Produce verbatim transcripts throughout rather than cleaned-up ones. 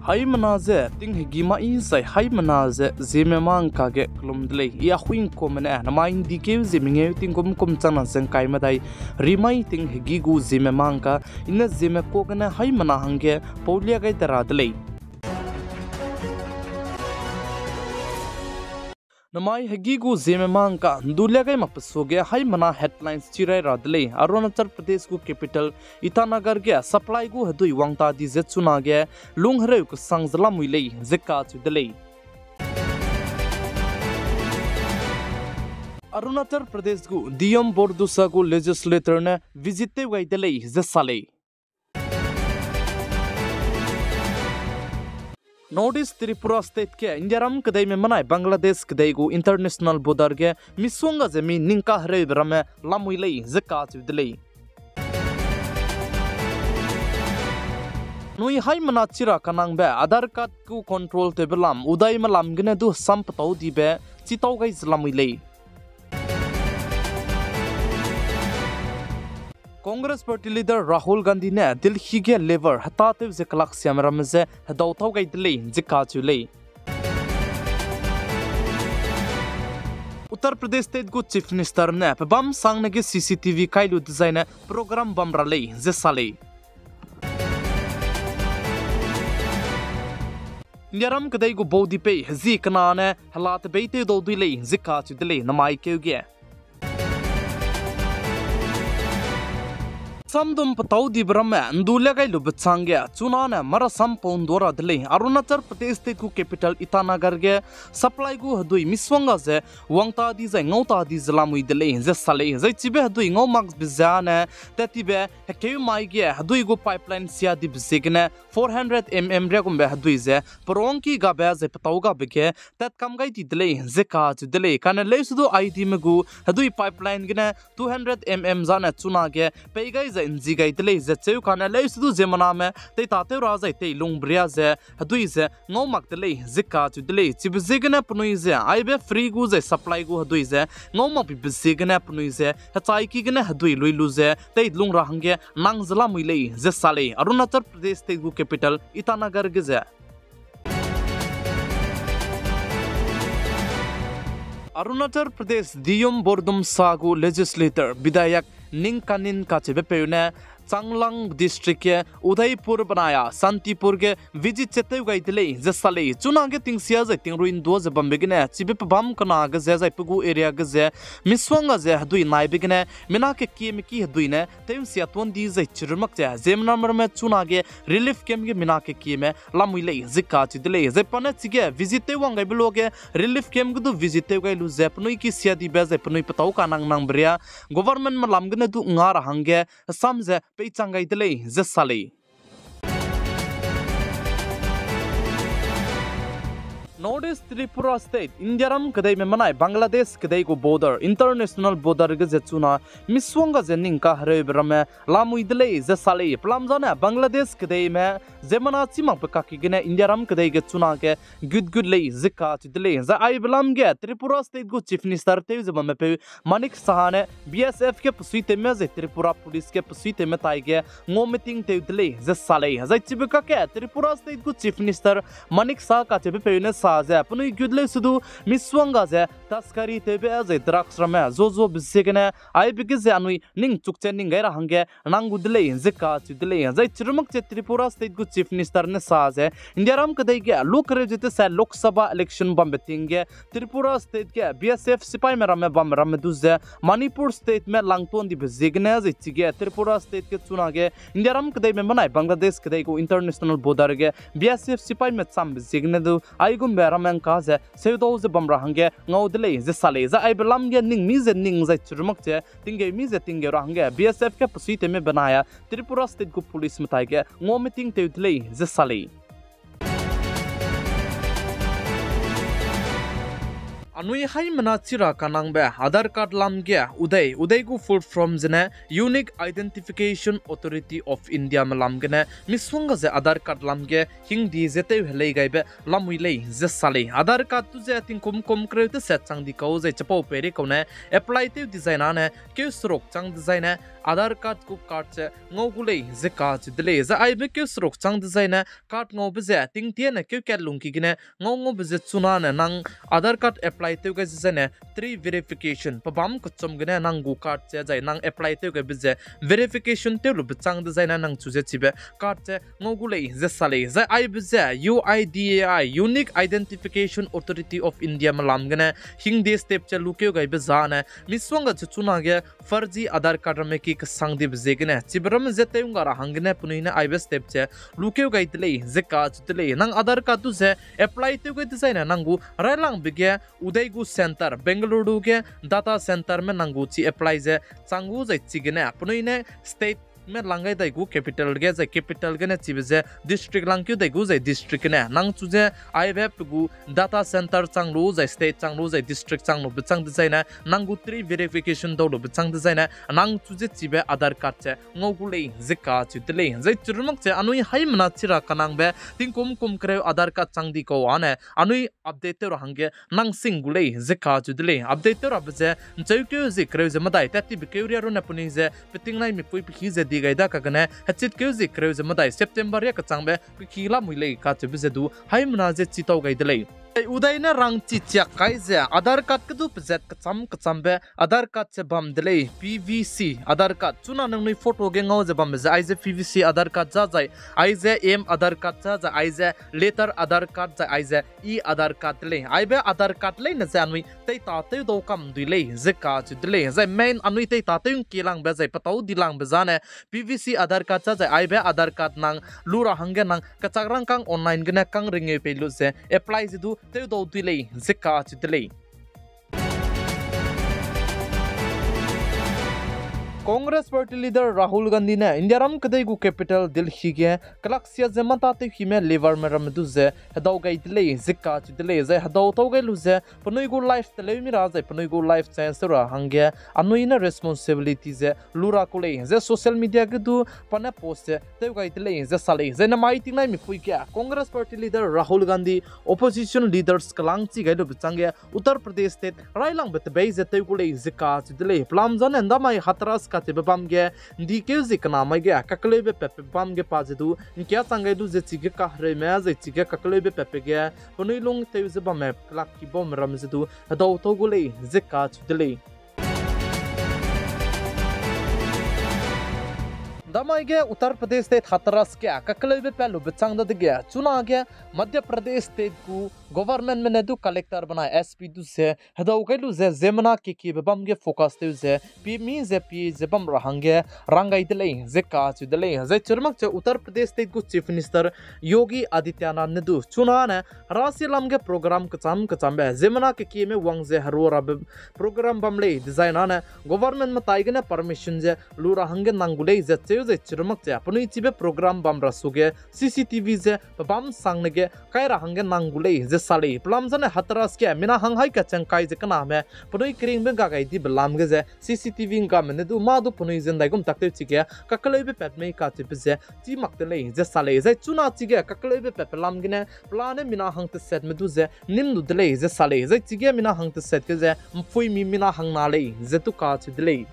Haimena ze ting hegî mai zai haimena ze Zeme mangka ge kelum de lei. I Ahuibe Kuame ne namai ’ndi keu ze mengeu tingkum kum changna ze ’ngkai medai rimai ting hegî gu Zeme mangka, I ne Zeme ka gene haimena hangge paulia gai de ra de lei. Namai hegî gu Zeme mangka ’ndulia gai makbe suage haimena headlines chirai ra de lei. Arunachal Pradesh gu capital Itanagar ge supply gu hedui wangta di ze chunage lung hereu kesang ze lamui lei ze kacheu de lei. Arunachal Pradesh gu Diyum Bordusa gu legislator ne visit tew gai de lei ze sa lei. North East Tripura State ge Indiaram kedeime menai Bangladesh kedei gu international border ge misongga ze mi ning kahereube ramme lamui lei ze kacheu de lei. Nui haimena chira kanangbe Aadhaar card gu control tewbe lam, udaime lam gene du sam petau dibe chitau gai ze lamui lei. Congress Party Leader Rahul Gandhi ne Delhi ge level hetatew ze kelaksiame ramme je hedau tau gai de lei ze kacheu lei. Uttar Pradesh State gu Chief Minister ne pebâm sangne ge C C T V kai lu dezaine program bam ra lei ze sa lei. Indiaram kedei gu baudipei hezi kena ne hela tebeitew dau dui lei ze kacheu de lei namai keu ge. Samdum petau dibe ramme ’ndu le gai lube changge chunane marasam pau ’ndu ra de lei. Arunachal Pradesh State gu capital Itanagar ge supply gu hedui misongga ze wangta di zai ngauta di ze lamui de lei ze sa lei. Zai chibe hedui ngau makbe ze ne tat tibe hekeu mai ge hedui gu pipeline sia dibe ziegene four hundred M M riagumbe hedui ze perongki gabe zai petau gabe ge tatkam gai di de lei ze kacheu de lei. Kane leusedu I D me gu hedui pipeline gene two hundred M M zane chunage pei gai zai ’nzi gai de lei ze cheu. Kane leusedu ziemmename teitatew ra zai teilungbe ria ze hedui ze ngau mak de lei ze kacheu de lei. Chibe ziegene penui ze aibe free gu zai supply gu hedui ze ngau makbibe ziegene penui ze hechaiki gene hedui lui lu ze teilung ra hangge nang ze lamui lei ze sa lei Arunachal Pradesh State gu capital Itanagar ge ze. Arunachal Pradesh Diyum Bordumsa gu legislator Bidhayak Ningkanin kacheube peu ne Changlang District ge Udaipur benai a Santipur ge visit che tew gai de lei ze sa lei. Chunage tingsia zai tingrui ’ndua ze bambe gene chibe pebâm kena ge ze zai pe gu area ge ze misongga ze hedui naibe gene mina kekieme ki hedui ne tew ’nsia tuan di zai chirumak ze ziemmename ramme chunage relief camp ge mina kekieme lamui lei ze kacheu de lei. Zai pa ne chige visit tew wang gaibe luage relief camp ge du visit tew gai lu ze penui ki sia dibe zai penui petau kanang nangbe ria government me lam gene du nga ra hangge hesam ze peichang gai de lei ze sa lei. North East Tripura State, Indiaram kedeime menai Bangladesh kedei gu border, international border ge ze chuna misongga ze ning kahereube ramme lamui de lei ze sa lei. Pelam zane Bangladesh kedeime ziemmena chî makbe kaki gene Indiaram kedei ge chunage gut gut lei ze kacheu de lei. Zai aibe lam ge Tripura State gu Chief Minister tew ze bamme peu Manik Saha ne B S F ge pesuitewme zai Tripura Police ge pesuitewme taige ngau meeting tew de lei ze sa lei. Zai chibe kakge Tripura State gu Chief Minister Manik Saha kacheube peu ne sa ze penui gut leusedu misongga ze taskari tewbe zai drugs ramme zuazuabe ziegene aibe ge ze anui ningchuk che ning gai ra hangge nang gu de lei ze kacheu de lei. Zai chirumak che Tripura State gu Chief Minister ne sa ze Indiaram kedei ge lukereu ze tese Lok Sabha election bambe ting ge Tripura State ge B S F sipaime ramme bamme ramme du ze Manipur State me langtuan dibe ziegene zai chige Tripura State ge chunage Indiaram kedeime menai Bangladesh kedei gu international border ge B S F sipaime chambe ziegene du aigumbe ramme ngka ze seudau ze bam ra hangge ngau de lei ze sa lei. Zai aibe lam ge ning mi ze ning zai chirumak che tinggeu mi ze tinggeu ra hangge B S F ge pesuitewme benai a Tripura State gu police me taige ngau meeting tew de lei ze sa lei. Anui haimena chira kanangbe Aadhaar card lam ge udei, udei gu full form zene Unique Identification Authority of India me lam gene misongga ze Aadhaar card lam ge hingdi ze tew helei gaibe lamui lei ze sa lei. Aadhaar card tu ze tingkum kum kereu teset chang di kau zai chipau peirei kau ne apply tew dezaine keu seruk chang dezaine Aadhaar card gu card ze ngau gu lei ze kacheu de lei. Zai aibe keu seruk chang dezaine card ngaube ze tingtiene keu kat lungki gene ngau ngaube ze chunane nang Aadhaar card apply tew gai dezaine three verification, pebâm kechum gene nang gu card ze zai nang apply tew gaibe ze verification tew lube chang dezaine nang chu ze chibe card ze ngau gu lei ze sa lei. Zai aibe ze U I D A I, Unique Identification Authority of India me lam gene hingde step ze lukeu gaibe zane misuang ga ze chunage farzi Aadhaar card ramme ki kesang dibe ziegene chibe ramme ze tew ngga ra hanggene penui ne aibe step ze lukeu gai de lei ze kacheu de lei. Nang Aadhaar card du ze apply tew gai dezaine nang gu railangbe ge udei gu centre, Bengaluru ge data centre me nang gu chi apply ze chang gu zai chigene penui ne state me lang gai dai gu capital ge zai capital gene chibe ze district langkeu dai gu zai district gene nang chu ze aibe pe gu data centre chang lu zai state chang lu zai district chang lube chang dezaine nang gu three verification dau lube chang dezaine nang chu ze chibe Aadhaar card ze ngau gu lei ze kacheu de lei. Zai chirumak ze anui haimena chi ra kanangbe tingkum kum kereu Aadhaar card chang di kau ane anui update tew ra hangge nang sing gu lei ze kacheu de lei. Update tew rabe ze ncheukeu zi kereu ze medai tat tibe keu riâ rune penui ze peting nai mipui peki ze di gai da kagene hechitkeu zi kereu ze medai September riâ kechangbe peki lamui lei kacheube ze du haimena ze chitau gai de lei. Zai udai ne rangchi chiak kai ze Aadhaar card kedu pezat kecham kechambe Aadhaar card ze bam de lei, P V C Aadhaar card. Chuna nangnui photo ge ngau ze bambe ze aize P V C Aadhaar card za zai, aize M Aadhaar card za zai, aize letter Aadhaar card zai, aize e-Aadhaar card de lei. Aibe Aadhaar card leine ze anui teitatew dau kam dui lei ze kacheu de lei. Zai main anui teitatew ngki langbe zai petau di langbe zane P V C Aadhaar card za zai aibe Aadhaar card nang lu ra hangge nang kechak rangkâng online gene kang ringeu pei lu ze apply ze du tew dau dui lei ze kacheu de lei. Congress Party Leader Rahul Gandhi ne Indiaram kedei gu capital Delhi ge kelaksia ze mâ tâtewhime labourme ramme du ze hedau gai de lei ze kacheu de lei. Zai hedau tau gai lu ze penui gu life teleu mi ra zai penui gu life change tew ra hangge anui ne responsibility ze lu ra ku lei ze social media ge du pa ne post ze tew gai de lei ze sa lei. Zai namai tingnai mipui ge Congress Party Leader Rahul Gandhi opposition leaders kelâng chi gai lube changge Uttar Pradesh State railangbe tebei ze tew gu lei ze kacheu de lei. Pelam zane ndamai Hathras kacheube bam ge ndikeu zi kena mai ge kakeleube patbe bam ge pa ze du ngkia chang gai lu ze chige kahereume zai chige kakeleube patbe ge penui lung tew ze bamme kelak ki baume ramme ze du hedau tau gu lei ze kacheu de lei. Ndamai ge Uttar Pradesh State Hathras ge kakeleube pat lube chang dadege chunage Madhya Pradesh State gu governmentme ne du collector benai S P du ze hedau gai lu ze ziemmena kekiebe bam ge focus tew ze pie mi ze pie ze bam ra hangge rang gai de lei ze kacheu de lei. Zai chirumak ze Uttar Pradesh State gu Chief Minister Yogi Adityanath ne du chunane herasi lam ge program kecham kechambe ziemmena kekieme wang ze herua rabe program bam lei dezai nane government metai gene permission ze lu ra hangge nang gu lei ze cheu zai chirumak ze penui chibe program bam ra suge C C T V ze pebâm sangne ge kai ra hangge nang gu lei ze sa lei. Pelam zane Hathras ge mina hang hai kachang kai ze kename penui keringbe ga gai dibe lam ge ze C C T V ngame ne du mâ du penui ze ndaigum taktew chige kakeleube pat mei kacheube ze chî mak de lei ze sa lei. Zai chuna chige kakeleube patbe lam gene pelane mina hang tesetme du ze nîm lu de lei ze sa lei. Zai chige mina hang teset ge ze mpuimi mina hang na lei ze tu kacheu de lei.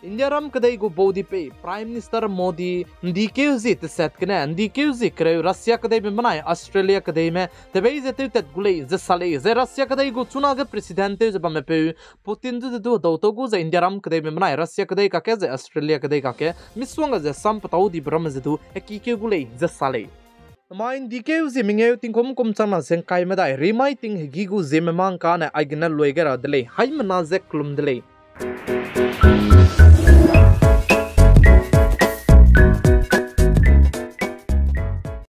Indiaram kedei gu baudipeu Prime Minister Modi ndikeu zi teset gene ndikeu zi kereu Russia kedeibe benai Australia kedeime tebei ze tewtat gu lei ze sa lei. Zai Russia kedei gu chunage president tew ze bammepeu Putin du ze du hedau tau gu zai Indiaram kedeibe benai Russia kedei kakge zai Australia kedei kakge misuang ga ze sam petau dibe ramme ze du hekikeu gu lei ze sa lei. Namai ndikeu zi mengeu tingkum kum changna ze ngkai medai rimai ting hegî gu ziemme mangkane aigene lui gai ra de lei. Haimena ze kelum de lei.